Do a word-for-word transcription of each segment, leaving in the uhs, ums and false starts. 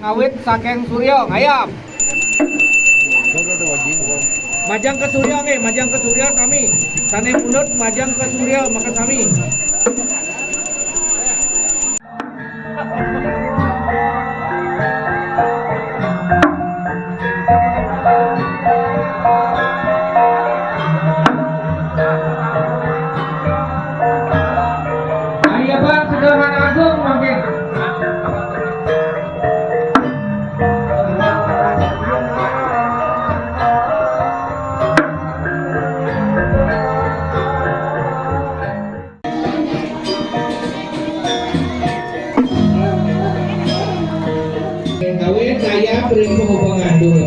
Ngawit saking Surya ngayam. Majeng ka Surya nggih, majeng ka Surya sami. Sané pundut majeng ka Surya makasami. Ayo, Pak, Sederhana Agung mangkin. Kawin saya beri penghubungan dulu.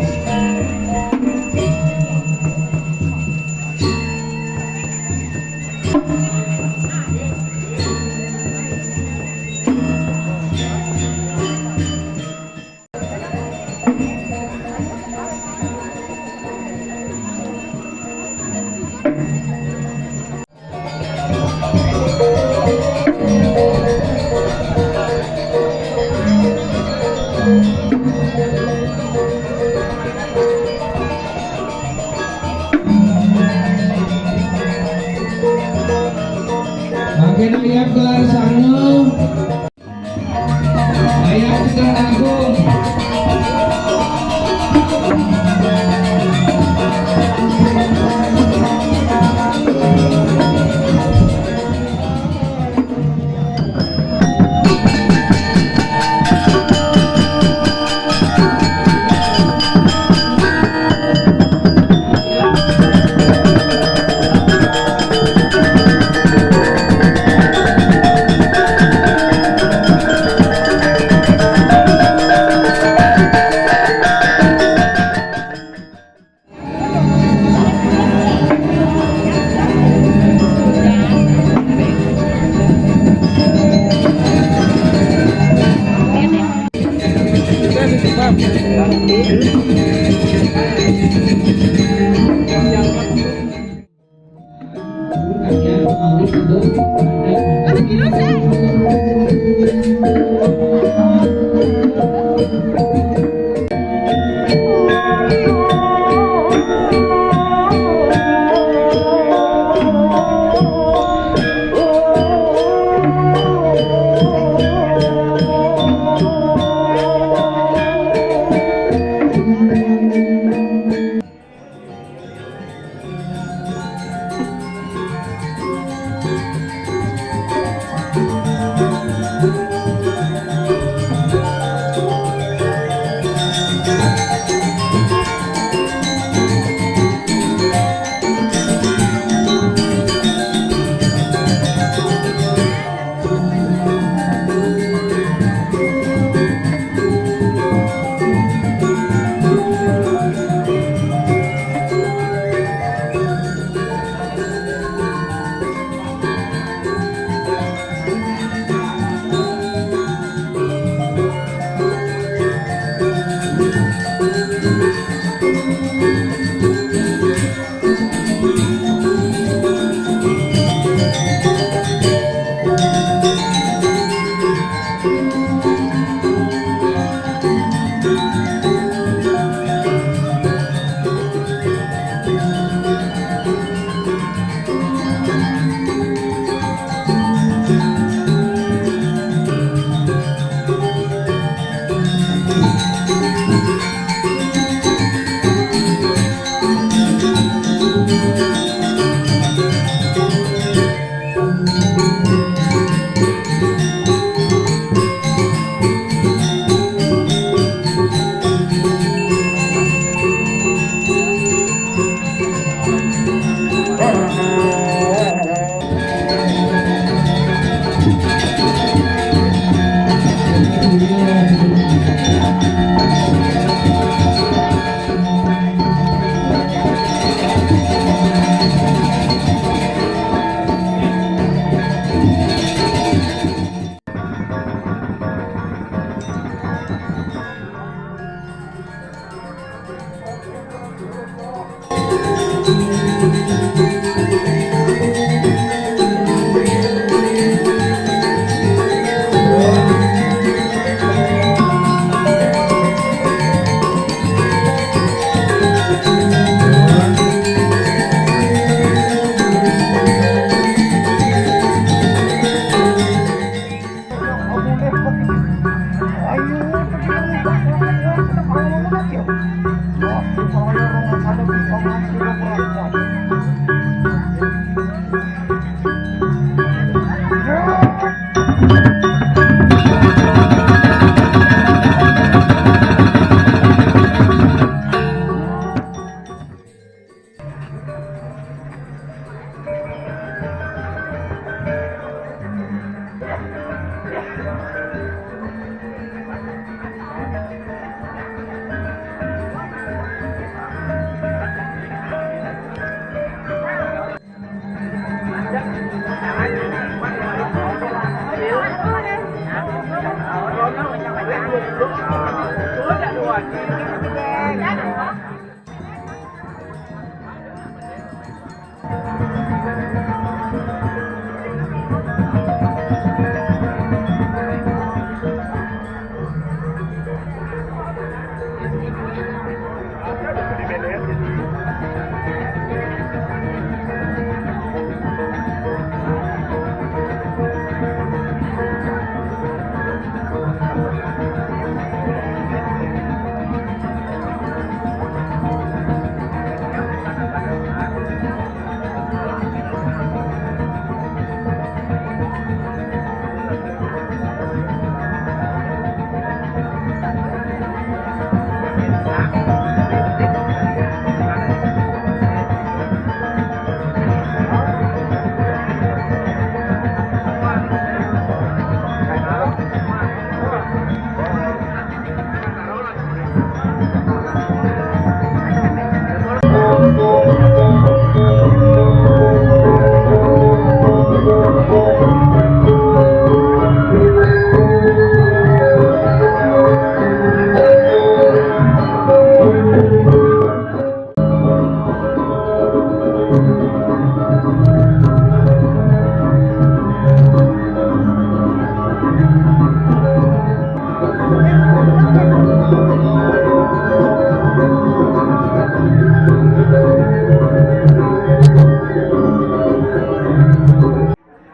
Makin lihat gelar sana. Ayah Sekar Agung.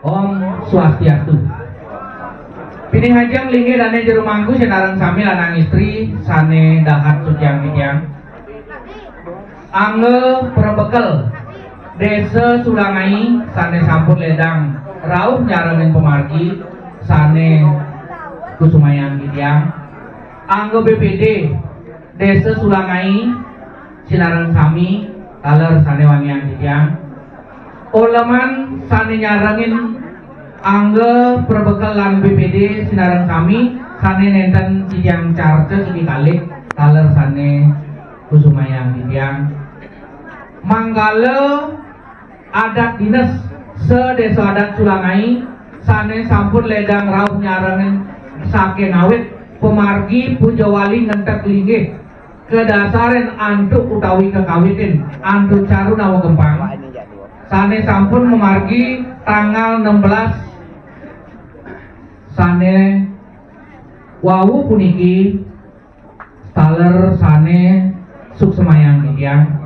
Om Swastiastu. Pinih ajeng linggih dané jero mangku sinareng sami lanang istri sané dahat suciang titiang. Angga prabekel Désa Sulangai sané sampun ledang rauh nyarengin pamargi sané kusumayang titiang. Angga B P D Désa Sulangai sinareng sami taler sané wangiang titiang. Oleman sané nyarengin angga prabekel lan B P D sinareng sami sané nénten titiang carta siki kalih taler sané kusumayang titiang. Manggala adat dinas sadésa adat Sulangai sané sampun ledang rauh nyarengin saking awit pamargi puja wali ngentek linggih kadasarin antuk utawi kekawitin antuk Caru Nawa Gempang sané sampun mamargi tanggal enam belas sané wau puniki taler sané suksmayang titiang.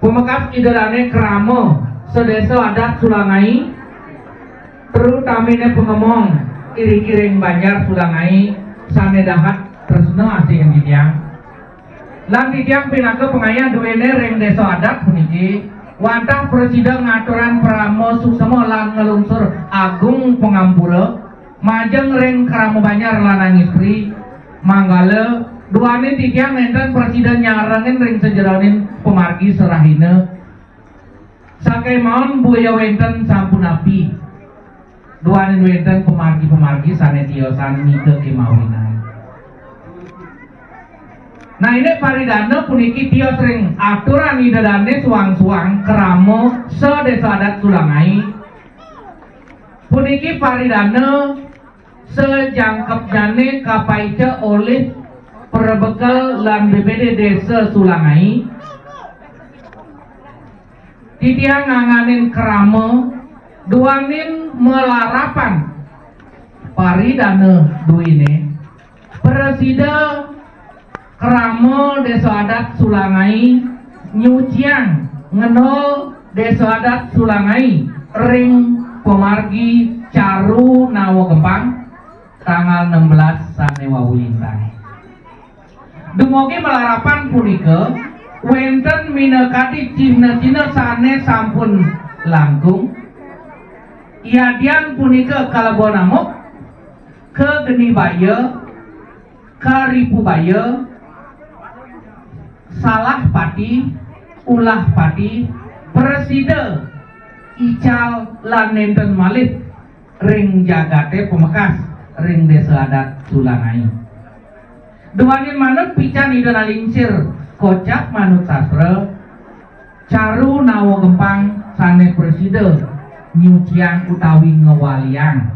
Pamekas Ida Dané krama sadésa adat Sulangai, terutaminé pangemong iring-iring banjar Sulangai sané dahat tresna asih titiang. Lan titiang pinaka pangayah duéné ring désa adat puniki, wantah prasida ngaturang parama suksma lan nglungsur agung pangampura, majeng ring krama banjar lanang istri, manggala duaning titiang nénten prasida nyarengin ring sajeroning pamargi sarahina. Sakémaon boya wénten sampun abdi. Duaning wénten pamargi-pamargi sané tiosan nika kémawinan. Nah, ini paridana puniki tios ring aturan Ida Dané suang-suang krama sadésa adat Sulangai. Puniki paridana sajangkepnyané kapaica olih prabekel lan B P D Désa Sulangai. Titiang nganganin krama duaning malarapan paridana duéné, prasida krama Désa Adat Sulangai nyuciang ngenol Désa Adat Sulangai ring pamargi Caru Nawa Gempang tanggal enam belas sané wau lintang. Dumugi malarapan punika, wénten minakadi cihna-cihna sané sampun langkung. Yadian punika kalebon amuk, kageni baya, karipu baya, salah pati, ulah pati, prasida ical lan nénten malih ring jagaté pamekas ring Désa Adat Sulangai. Duaning manut pican Ida Nalingsir kocap manut sastra, Caru Nawa Gempang sané prasida nyuciang utawi ngwaliang.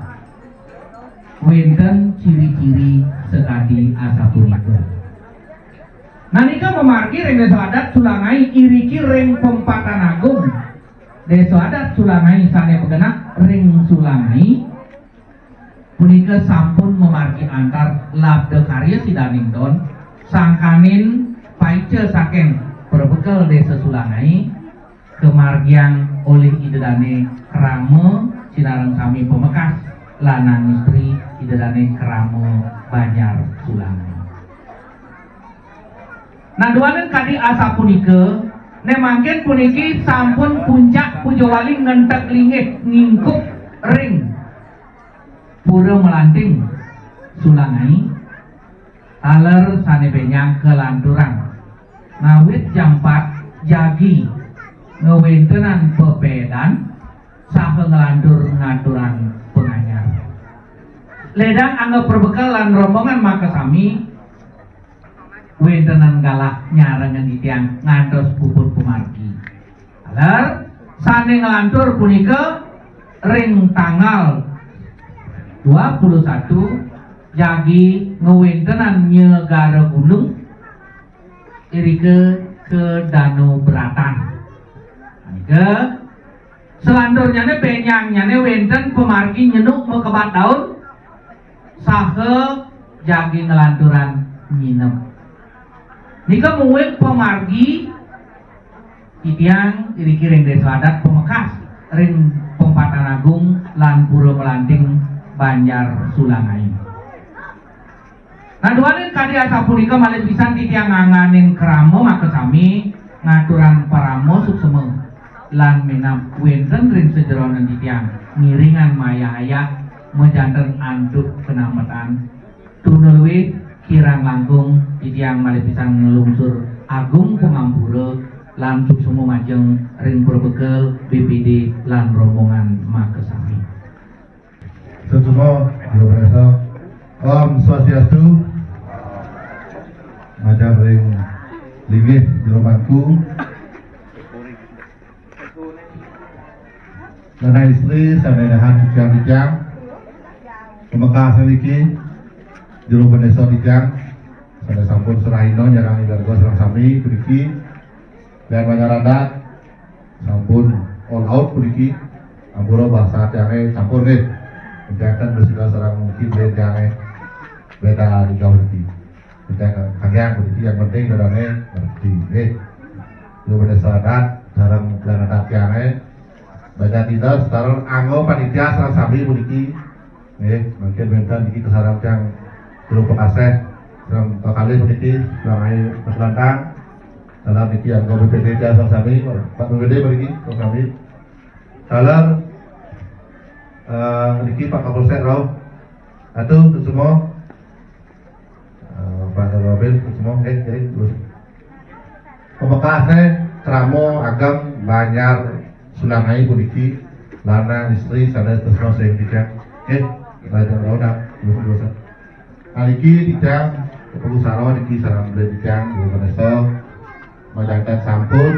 Wénten ciri-ciri sakadi asapunika. Nah, nika mamargi ring Désa Adat Sulangai iriki ring Pempatan Agung. Désa Adat Sulangai sané pagenah ring Sulangai punika sampun mamargi antar labda karya sidaning don, sangkaning paica saking prabekel Désa Sulangai, kamargiang olih Ida Dané Krama sinareng sami pamekas lanang istri Ida Dané Krama Banjar Sulangai. Nah, duaning kadi asapunika, né mangkin puniki sampun puncak puja wali ngenteg linggih ngingkup ring Pura Melanting Sulangai, taler sané bénjang kalanturang. Ngawit jam pat jagi ngwéntenan pepédan saha nglantur ngaturang panganyar. Ledang angga prabekel lan rombongan makasami wéntenan galah nyarengin titiang ngantos puput pamargi. Taler sané nglantur punika ring tanggal dua puluh satu jagi ngwéntenan nyegara gunung irika ka Danu Beratan. Nika salanturnyané bénjangnyané wénten pamargi nyenuk makebat daun saha jagi nglanturang nyineb. Nika mungguing pamargi titiang iriki ring Désa Adat pamekas ring Pempatan Agung lan Pura Melanting Banjar Sulangai. Nah, duaning kadi asapunika malih pisan titiang ngangganin krama makasami ngaturang parama suksema lan minab wénten ring sajeroning titiang ngiringang mayah-ayah majanten antuk kanambetan. Tuna luih kirang langkung titiang malih pisan nglungsur agung pangampura lan suksema majeng ring prabekel B P D lan rombongan makasami. Suksema Jero Panesa. Om Swastiastu. Majeng ring linggih Jero Mangku. Lanang istri sané dahan titiang-titiang. Pamekas niki Jero Panesa titiang sané sampun sarahina nyarengin warga sareng sami puniki. Yan Banjar Adat sampun all out puniki. Ampura basa tiangé campur nggih. Penjakan bersila sareng mungkin tiangé beda di gaul niki. Penjakan kalian puniki yang penting dadané ngerti nggih. Yo beda sadat sareng bulan adat tiangé. Beda tidak sareng anggo panitia sareng sami puniki. Nggih, mangkin wénten niki kasareng tiang Jero Pangasih sareng kakalih puniki, Sulangai Mas Lantang. Dalam niki anggo B P D sareng sami, Pak B P D puniki sareng sami. Dalam, eh, niki Pak Kapolsek rauh. Atuh, semua. Eh, Pak Robin, semua, eh, jadi terus. Pamekasné krama ageng Banjar Sulangai puniki, lanang istri sané tresna sing titiang. Eh, Raja Rona, dosa-dosa. Naliki titiang, Bapak Gusaro niki sareng beli titiang, Bapak Nesa, majanten sampun,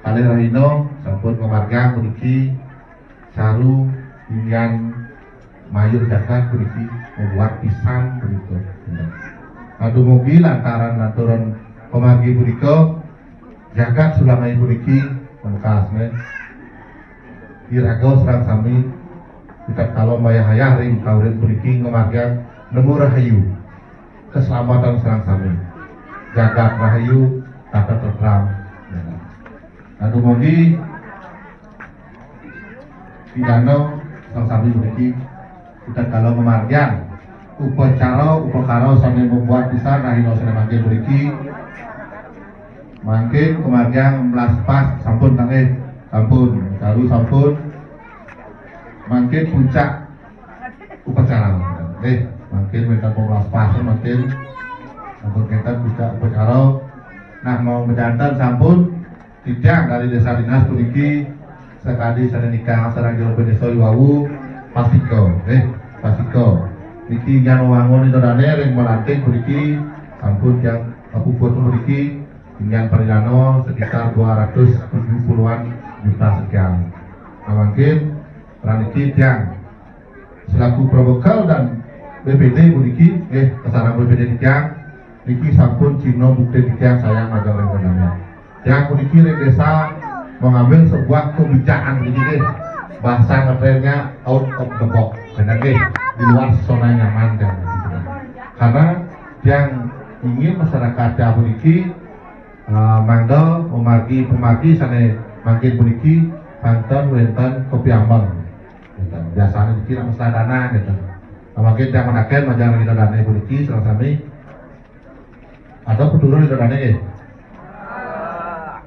kalih rahina sampun ngamargiang puniki, saru inggian mayur jagat puniki, membuat pisan puniki. Nah, dumugi lantaran lanturan pamargi punika, jagat Sulangai puniki mengkas, nggih. Iraga sareng sami, kita kalau mayah-ayah ring kauripan puniki ngamargiang nemu rahayu, keselamatan sareng sami. Jagat rahayu, tata tertib. Nah, dumugi pidana sareng sami puniki, kita kalau ngamargiang upacara, upakara sané membuat pisan rahina sané mangkin puniki. Mangkin ngamargiang mlas pas sampun tanggih, sampun, karu sampun. Mangkin puncak upacara. Nggih, mangkin wénten pemlas pas mangkin. Sampun kénten puncak upacara. Nah, mau majanten sampun titiang dari Désa Dinas puniki sakadi sané nikah sareng Jero Panesa wau pastika, nggih, pastika. Niki inggian wangun ida dané ring Melanting puniki sampun tiang kapuput puniki inggian paridana sekitar dua ratus tujuh puluhan juta sekian. Nah, mangkin ring niki tiang selaku prabekel dan B P D puniki, nggih, kasareng B P D titiang, Niki sampun cino bukti tiang sayang majeng ring dane. Tiang puniki ring desa mengambil sebuah kebijakan puniki nggih. Bahasa ngetrennya out of the box. Kena nggih, di luar zona nyaman tiang puniki. Karena tiang ingin masyarakat tiang puniki, eh, mangda memargi pemargi sane mangkin puniki, banten wenten kopi ambeng. Gitu. Biasanya niki nak masalah dana gitu. Nah, mangkin tiang manaken majeng ring dane puniki sareng sami. Ada peturun di dane nggih?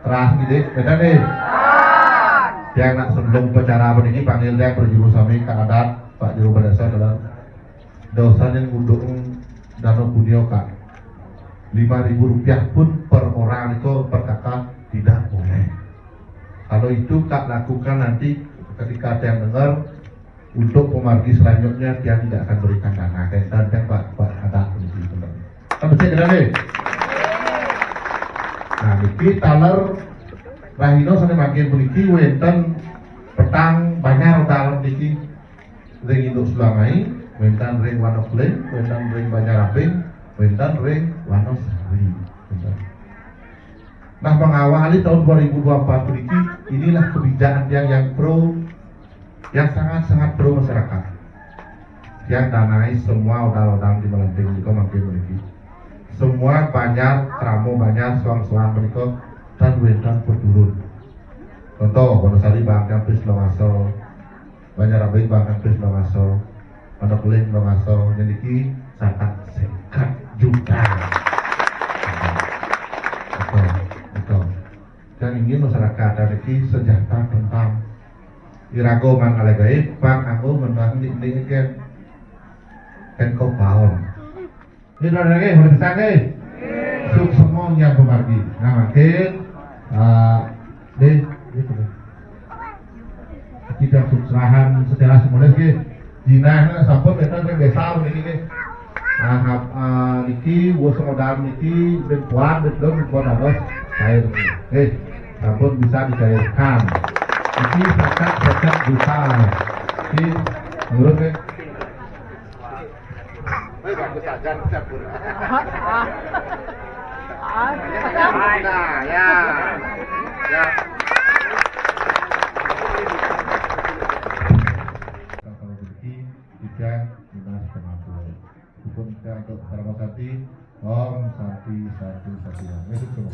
Teras nggih, beda nggih. Tiang nak sebelum upacara puniki panggil tiang prajuru sami ka adat, Pak Juru Badesa dalam dosa yang ngunduk dana punya, Kak. Lima ribu rupiah pun per orang itu per kakak tidak boleh. Kalau itu Kak lakukan nanti ketika tiang dengar untuk pemargi selanjutnya tiang tidak akan berikan dana. Kenten tiang Pak, Pak ada di sini. Kan betul kita nih. Nah, niki taler rahina sane mangkin puniki wenten petang banjar dalam niki. Ring Induk Sulangai, wenten ring Wanakeling, wenten ring Banjarabing, wenten ring Wanasari. Nah, mengawali tahun dua ribu dua puluh empat puniki, inilah kebijakan yang, yang pro, yang sangat-sangat pro masyarakat. Yang danai semua odal-odal di Melanting di mangkin puniki. Semua banjar, kramo banjar, suang-suang menika tan wenten peturun. Contoh, Wanasari bangkang pis longaso, Banjarabing bangkang pis longaso, Wanakeling longaso, niki satak seket juta. Betul, betul. Dan ingin masyarakat niki sejahtera tentang iraga man ngalih gaib, pang anggo ngenang nik nik ken ken kopaon. Nggih, Saudara nggih, boleh pisan nggih. Suksma nyang pamargi. Nah, mangkin, eh, nggih, gitu nggih. Kita suksrahan secara simbolis nggih. Jinah sampun wenten ring desa puniki nggih. Nah, hap-, eh, niki wus modal niki ben kuat, ben dong, ben kuat dados cair. Nggih, sampun bisa dicairkan. Niki seket, seket juta. Niki nurut nggih. Eh, bagus aja, campur. Nah, ya. Ya. Kalau rezeki, tiga, lima, setengah puluh. Hukum kita untuk Parama Santi. Om Santi, Santi, Santi. Itu semua.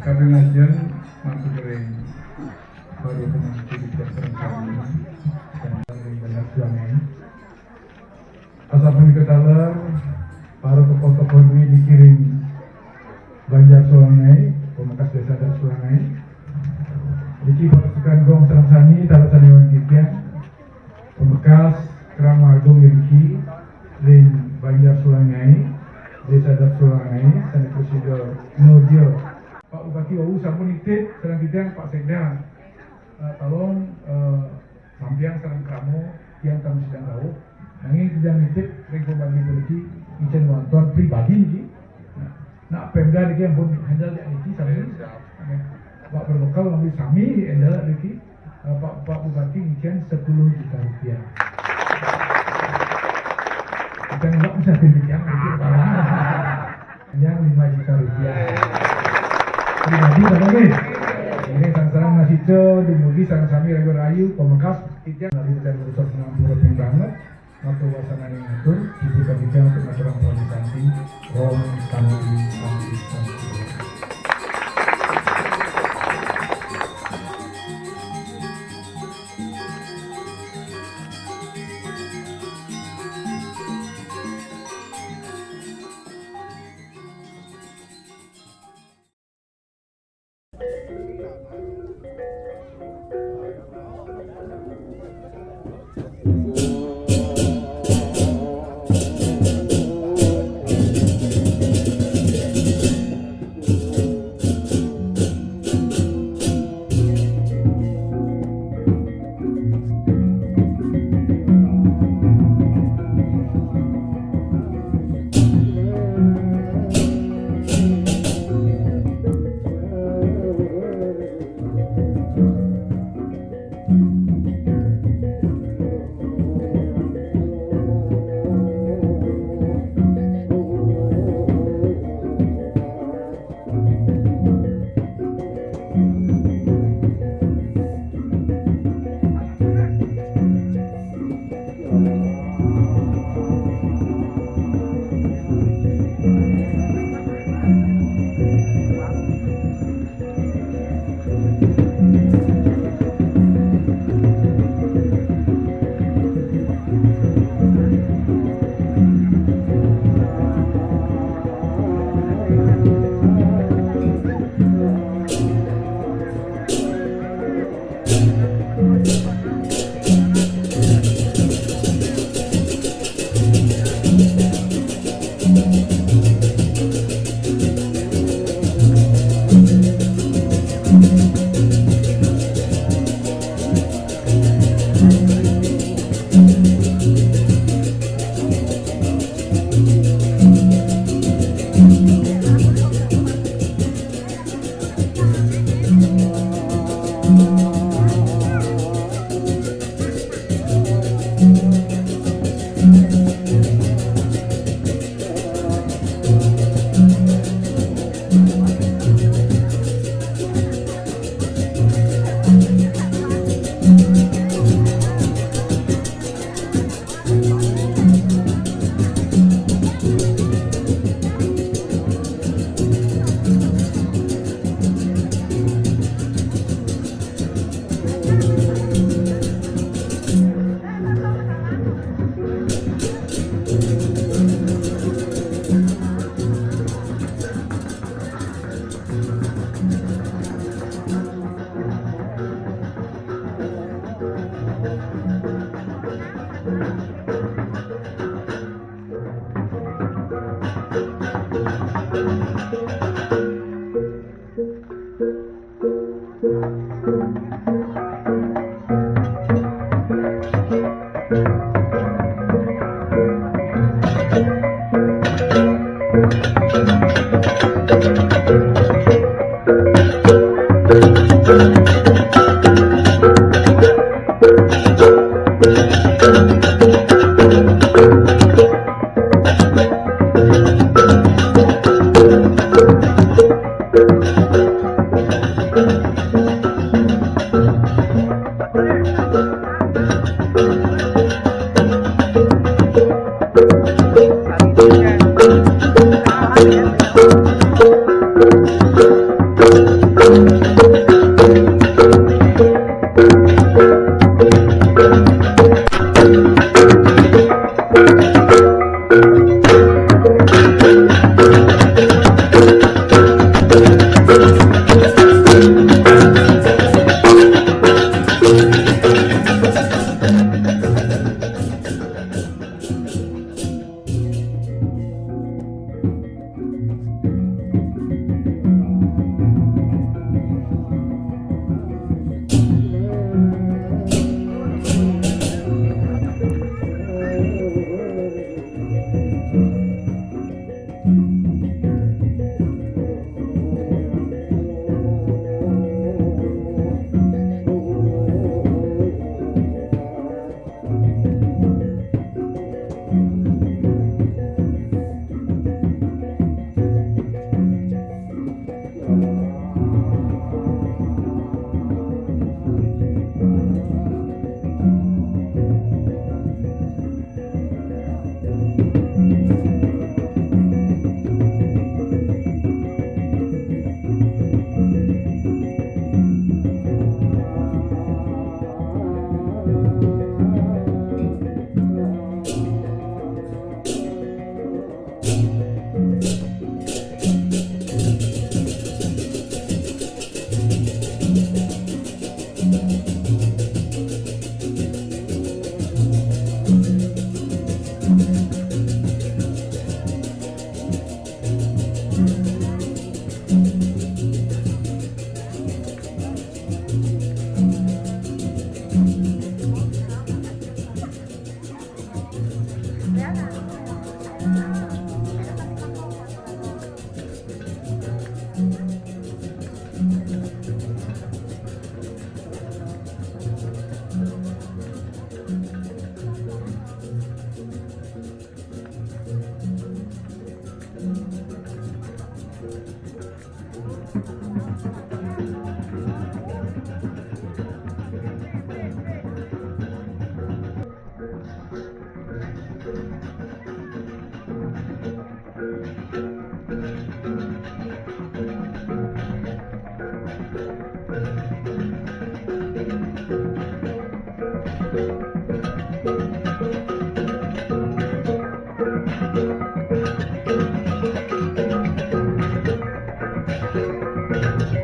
Kadang aja masuk ring baru teman di Peternakan dan dari Banjar Sulangai. Asapunika taler, para tokoh-tokoh duwe niki ring Banjar Sulangai, pamekas Desa Adat Sulangai. Niki pasukan gong sareng sami, taler sane wangkitian. Pamekas Krama Agung niki ring Banjar Sulangai, Desa Adat Sulangai, sane prasida nodya. Pak Bupati wau sampun nitip sareng titiang Pak Sekda. Eh, tolong, eh, sampiang sareng krama Yang kami sedang tahu, nanging kita nitip ring Pak Bupati pribadi, niki. Nah, nah, Pemda niki ampun handle jak niki sami. Iya, siap. Oke. Pak Berbekal nanti sami handle niki. Eh, Pak, Pak Bupati ngiken sepuluh juta rupiah. Kita nggak usah demikian, niki, Pak. Yang lima juta rupiah. Pribadi, Pak, nggih. Ini sareng-sareng Mas Ico, dumugi sareng sami rahayu, pamekas, titiang dari Desa Desa Sinampura ping banget, ngatur wasananing ngatur, dibuka bidang untuk ngaturang prawisanti, Om Santi, Santi, Santi.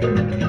Udah, udah.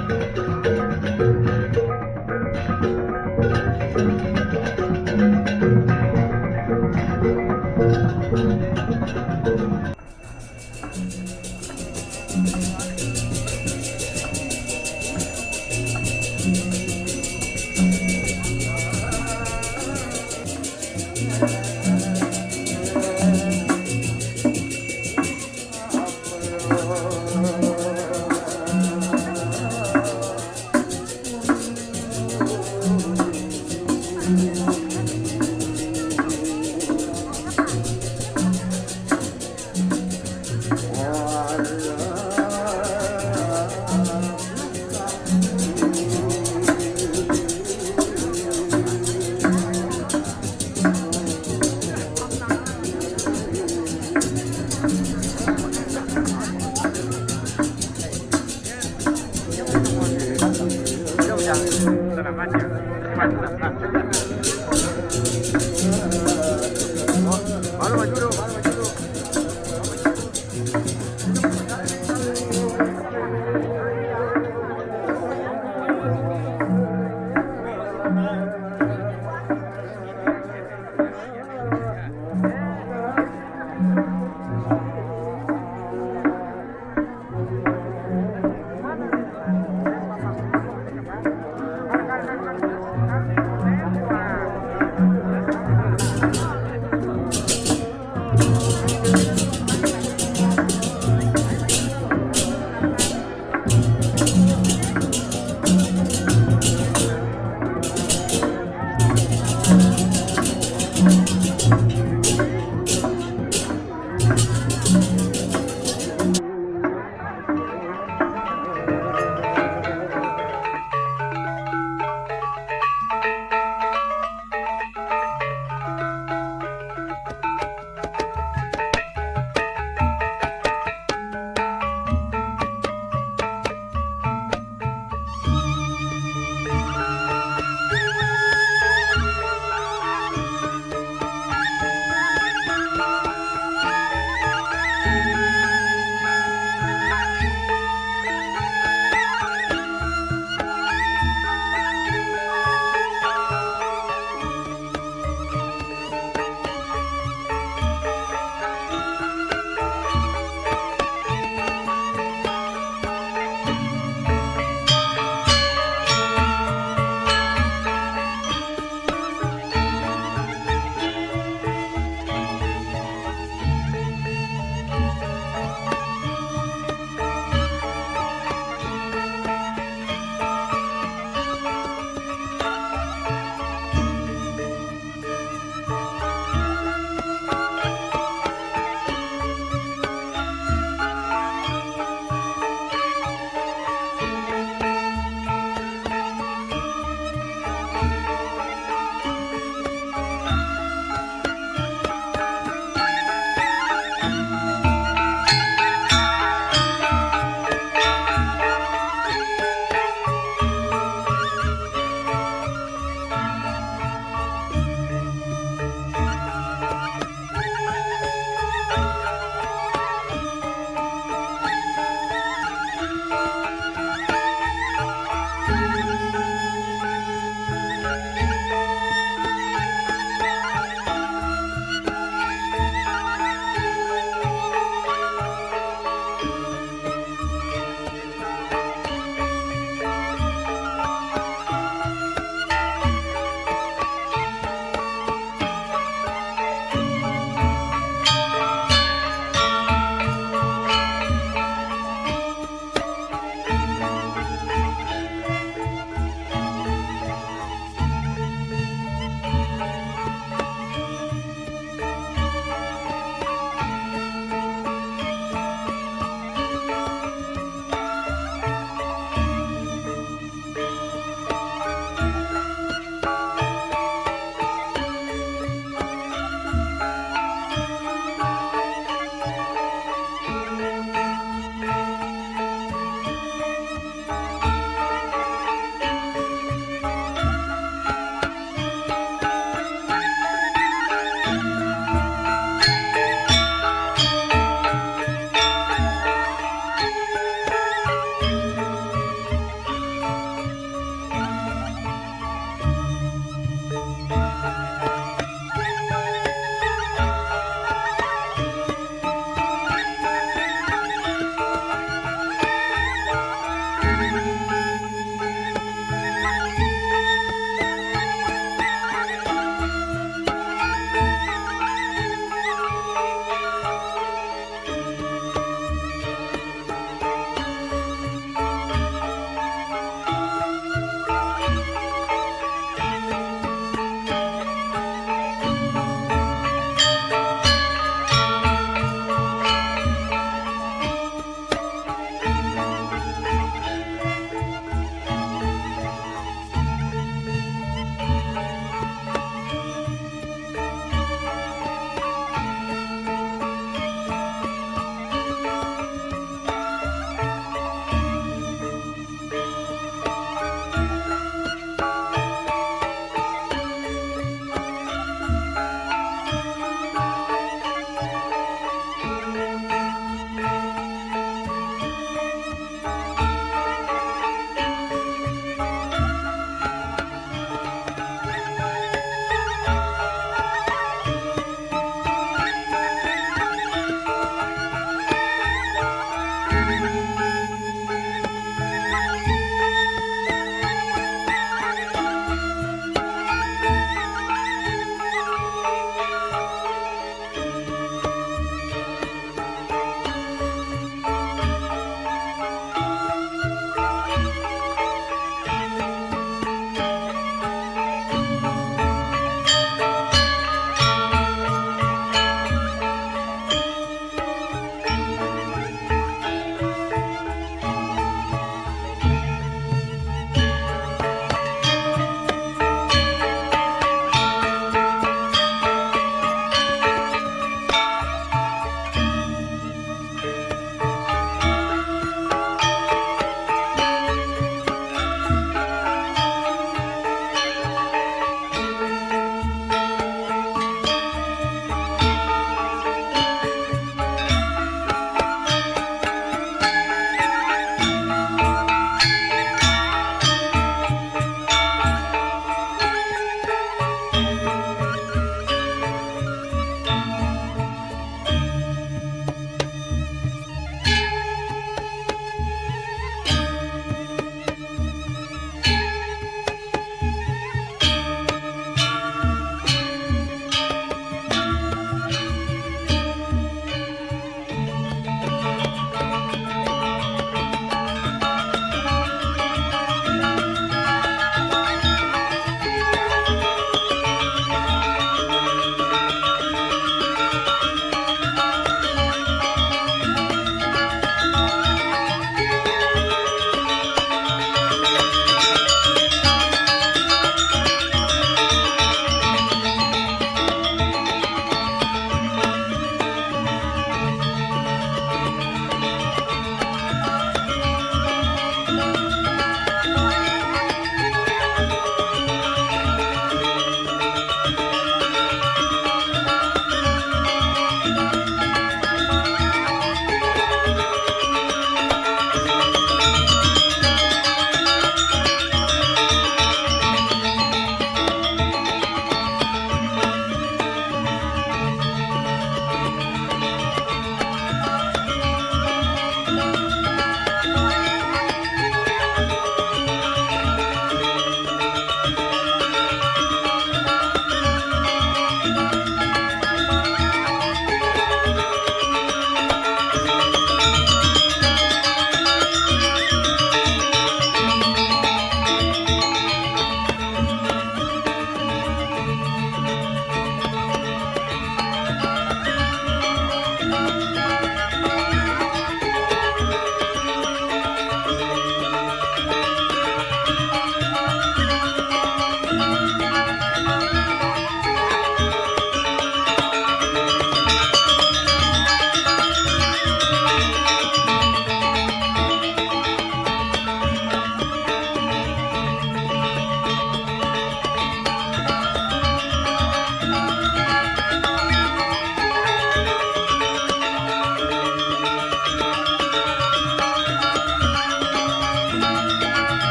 Tenang aja. Cuma